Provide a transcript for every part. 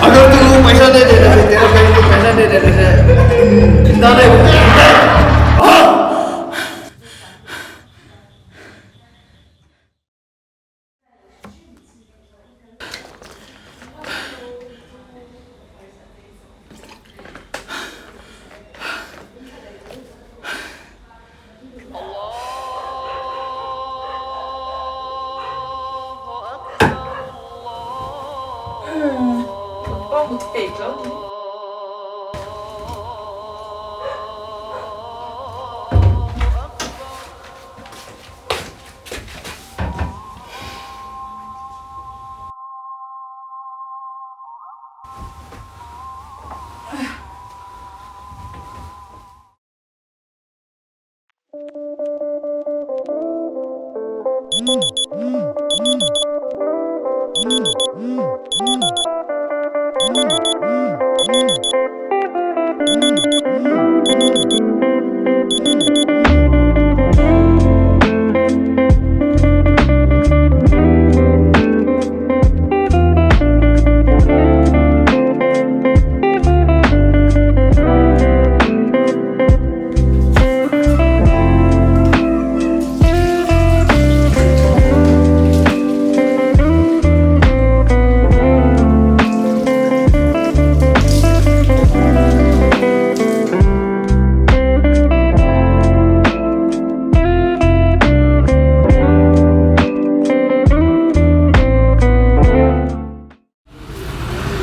अगर तू पैसा नहीं दे रहा है तेरा बहन को पैसा नहीं दे रहा है जिंदा नहीं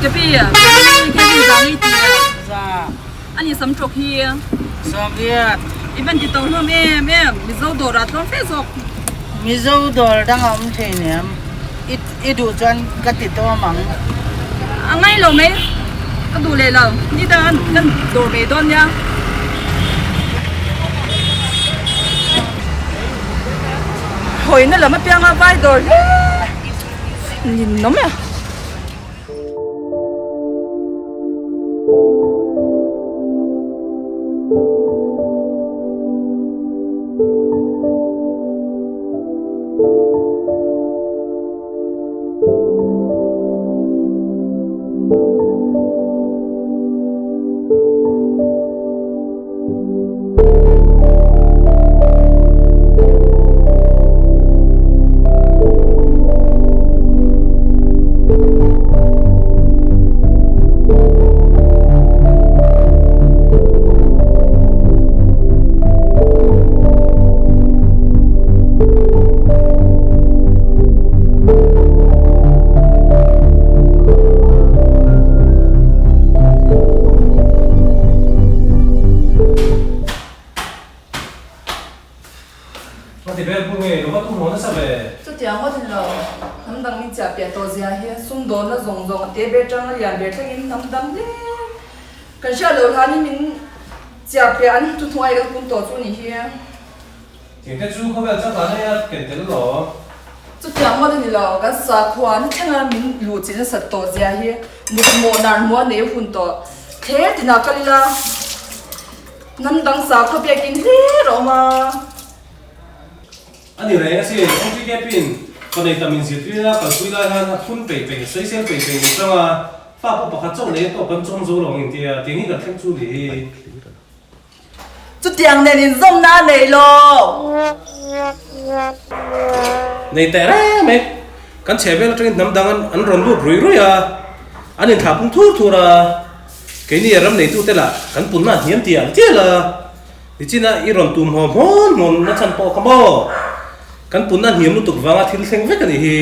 Kepi, kepi zang i ti Za. Ani sam ṭawk hi. 80. I van ti to hlawm em em. Mizo dawr ah tlawm fe zawk. Mizo dawr dang a awm thei nem. I i duh chuan ka ti tawm ang. A ngai lo mai. Ka duh leh lo. Ni dang kan dawr mai dawn nia. Hawina lam apianga vai dawr hle. Ninawm e. Chutiang ngawt ni lo, hnam dang min chiah piah tawh zia hi sumdawnna zawng zawng a te ber tang a lian ber thlengin hnam dang hle. Kan hriat loh hlanin min chiah piah an thuhnuai kan kun tawh chu ni hi. Thingte chu khawvel changkah nei a ken tel lo. Chutiang ngawt a ni lo, kan sakhua na thlenga min luh chih nasat tawh zia hi mut mawh nar hmuh a nei hun tawh. Thler tinah kal ila hnam dang sakhua biakin hlir a awm a. A ni reng asin, MTKP in ka nei tam inzirtir a kalpui lai hian a thun peih peih, a sawisel peih peih ni chang a, fa pawh pakhat chauh nei a tawk kan chawm zo lo ang intia, tiang hi kan thleng chu ni hi. Chutiang nen inzawmna a nei lo. Nei teh reng mai. Kan chheh vel atangin hnam dang an rawn lut ruih ruih a, an inthlah pung thur thur a. Keini ram neitute lah kan punna a hniam tial tial a. Nichina i rawn tum haw hmawn hmawn na chhan pawh kha maw? Kan punna hniam lutuk vanga thil thleng vek a nih hi.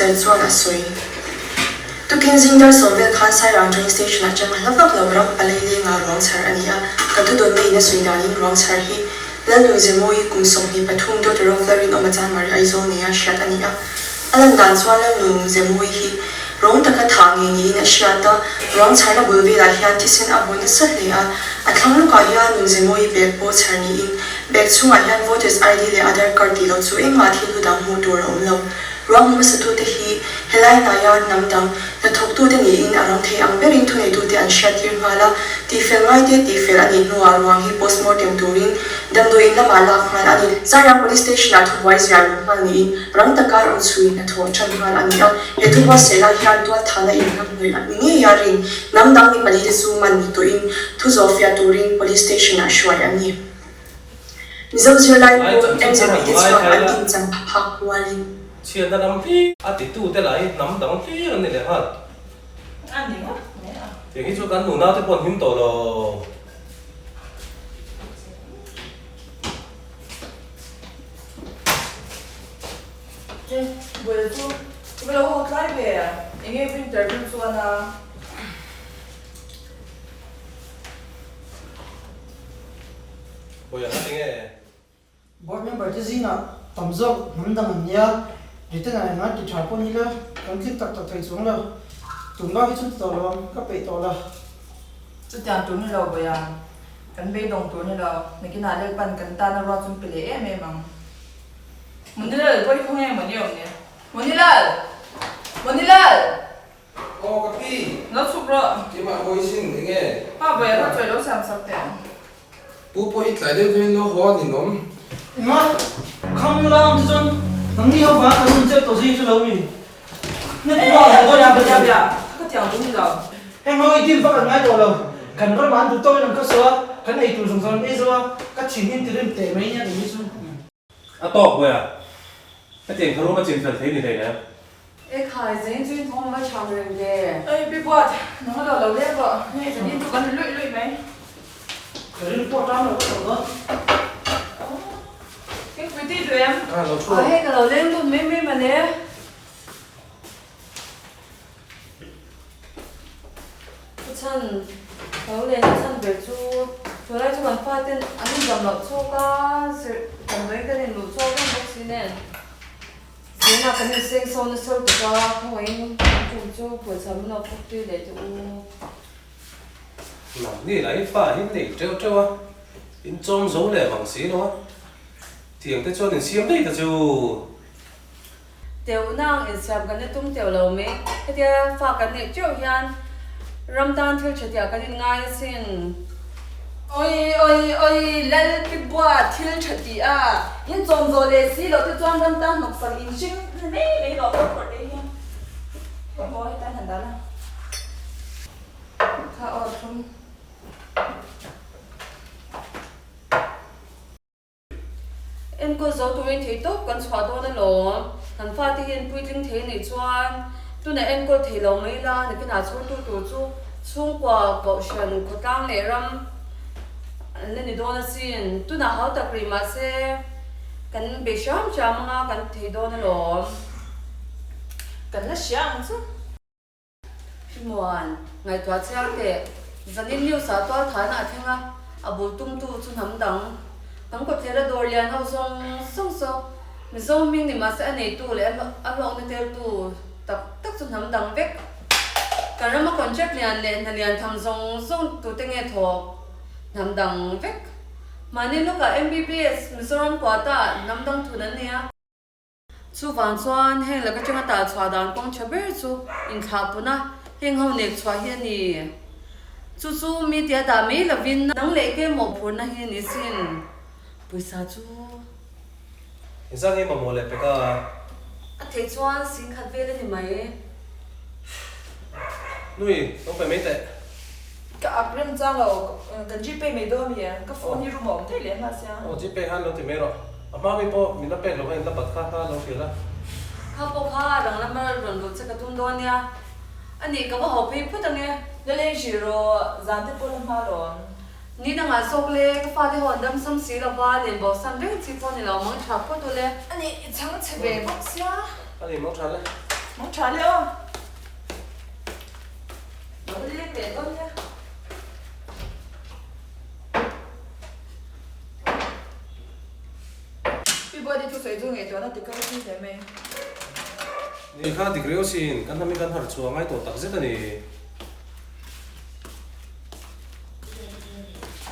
Officer chuan a sawi. Tukin zing dar sawm vel khan Sairang Train Station atanga hla vak lo ram a leilengah ruang chhar a ni a, kan thudawnna in a sawi danin ruang chhar hi Lalnunzemawi kum 23 daughter of Lalrinawma Chanmari Aizawl nia hriat a ni a. A lan dan chuan Lalnunzemawi hi rawng taka thah ngei niin a hriat a, ruang chharna bul velah hian thisen a hmu nasa hle a, a thlang lawkah hian Nunzemawi bag pawh chhar niin bag chhungah hian voters ID leh Aadhaar card tih loh chu engmah thil hlu dang hmuh tur a awm lo. Ruang hmasatute hi helai hnaia hnam dang hnathawktute niin a rang thei ang berin thuneitute an hriattir nghal a, tihfel ngaite tihfel a nih hnuah ruang hi postmortem turin damdawiin lamah lak nghal a ni. Sairang Police Station-ah thubuai ziah luh nghal niin rang taka inchhui hnathawh ṭan nghal a ni a, he thubuatsaih lai hian tualthahna inhnamhnawih a ni ngei a rin hnam dang mi palite chu man ni tawhin thu zawhfiah turin Police Station-ah hruai an ni. Mizo zirlai Lai pawl chanchin thar MZP an te ngai chuan thei an a. inchan phak rualin. Chhiatna lam hlir a titute lah hi hnam dang hlir an ni leh nghal. A ni ngawt mai a. Tiang hi chu kan nunau te pawh an him tawh lo. Che, buaina chu i va lo haw tlai ve a, enge winter dun chuan a. Bawiha tinge? Board member te zingah tam zawk hnam dang an nia, written ah engah ti tha pawh ni la, kan tling tak tak thei chuang lo. Tun bak hi chu ti tawh lo ang, ka peih tawh la. Chutiang tur ni lo Bawiha, kan beidawng tur ni lo, nakinah Lalpan kan tana ruat chu an pe leh em em ang. Munilal pawh hi khawnge maw ni awm ni? Munilal! Munilal! Aw ka pi! Lo chhuk rawh. Keimah hawi sin eng nge? Pa vawi a chawi lo siam sak teh ang. Pu pawh i tlai deuh deuhin lo haw a ninawm. Enga? Khang lang te chuan nangni ho vang kan rawn chet tawh zing chu lo mi. Na ti bak lo dawn Bia bia bia ka tiang duh ni lo. Heng ho i dim vak an ngai tawh lo. Kan ram ah an duh tawkin an khaw saw a, kan ei tur zawng zawng an ei zo a, ka thin in ti rim teh mai nia kei hi chu. A tawk bawi a, hetiang kha room a chin fel thei ni hlei nen. E khai, zeng chu in thawm a va cham reng ve. Oi Pi Buat, nang a lo lo leng rawh, hei zanin chu kan luih luih mai. Ka rilru pawh tan lo ka tawh dawn. Thingpui tih duh em? A lo thu. A hei ka lo leng lut mai mai mawle. Pu Chhan, ka lo len a chhan ber chu tunlai chu kan faten an indam loh chawk a, zir damdawiin kan inluh chawk reng bawk si nen zirna kan inseng sawn nasa lutuk a, khawngaihin kan tum chu pawisa min lo puk tui leh teh u. Nangni lah hi fa hi nei teuh teuh a, in chawm zo leh vang si lo a, tiang te chuan insiam daih ta chu. Teuh nang insiam kan la tum teuh lo mai. Hetia fa kan neih teuh hian ram tan thil tha tiah kan inngai asin. Oi oi oi Lal Pibua thil tha tih a in chawm zawh leh si loh te chuan ram tan hnawksak in hring mai mai rawh phawt phawt rei hian. Aw hetan han dah la. Kha aw thlum. Enkawl zo turin thei tawp kan chhuah dawn alawm. Kan fate hian puitling thei anih chuan tunah enkawl thei lo mai la, nakinah chhungtu tur chu chhungkua, kohhran, khawtlang leh ram an la ni dawn asin. Tunah hau tak rih mahse kan bei hram hram anga kan thei dawn alawm. Kan la hria ang chu. Hrimuan, ngaihtuah chiang teh. Zanin news ah tual thahna a thleng a, a bul tumtu chu hnam dang. Kan kawtthler a dawr lian ho zawng zawng saw Mizo hming ni mahse a neitu leh a hlawkna teltu tak tak chu hnam dang vek. Kan rama contract lian leh hna lian tham zawng zawng tute nge thawk hnam dang vek. Mahni lawkah MBBS Mizoram quota ah hnam dang thun an nei a. Chuvang chuan heng laka atanga tah chhuah dan kawng tha ber chu inthlah pun a, heng ho nek chhuah hi a ni. Chu chu mi tia dah mai lovin nang leh ke mawhphurhna hi a ni sin. Pawisa chu. Inzang hi mamawh leh pek a. A theih chuan singkhat vel a ni mai. Nui, lo pe mai teh. Ka ak rem chang lo, kan Gpay mai dawn mi ang, ka phone hi room a awm theih leh nghal sia. Aw Gpay khan lo ti mai rawh, a hma mi pawh min la pek lo kha in la bat kha kha lo hrilh a. Kha pawh kha a rang lama rawn luh che ka tum dawn nia, a nih ka va haw phei phut ange. La leng hrih rawh, zan te pawh la hma lawm. Ni dangah zawk le, ka fate ho an dam sam si lova, len bo san reng chi pawh ni lo, mang tha phawt u le. A nih i chhang chhe ve bawk sia. A nih mang tha le. Mang tha le aw. Lo leng leh dawn nia. Pi Buati thusawi chu ngaihtuahna ti kal thin hle mai. Ni kha dik riau sin, kan hnam hi kan harh chhuah ngai tawh tak zet a ni.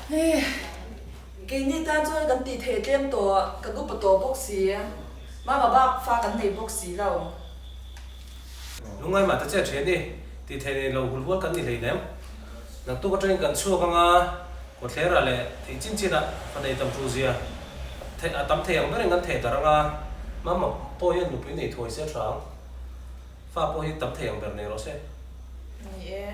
Hei, keini tan chuan kan tih theih tlem tawh, kan upa tawh bawk si, mama bak fa kan nei bawk si lo. Lungngai mah ta che thian i, tih theih nei lo hul hual kan ni hleinem. Naktuk atangin kan chhuak anga kawthlera leh theih chin chinah fa nei tam ṭul zia theih a tam thei ang berin kan theh darh anga mama pawh hian nupui nei thuai se a ṭha ang. Fa pawh hi tam thei ang ber nei rawh se. Ni e.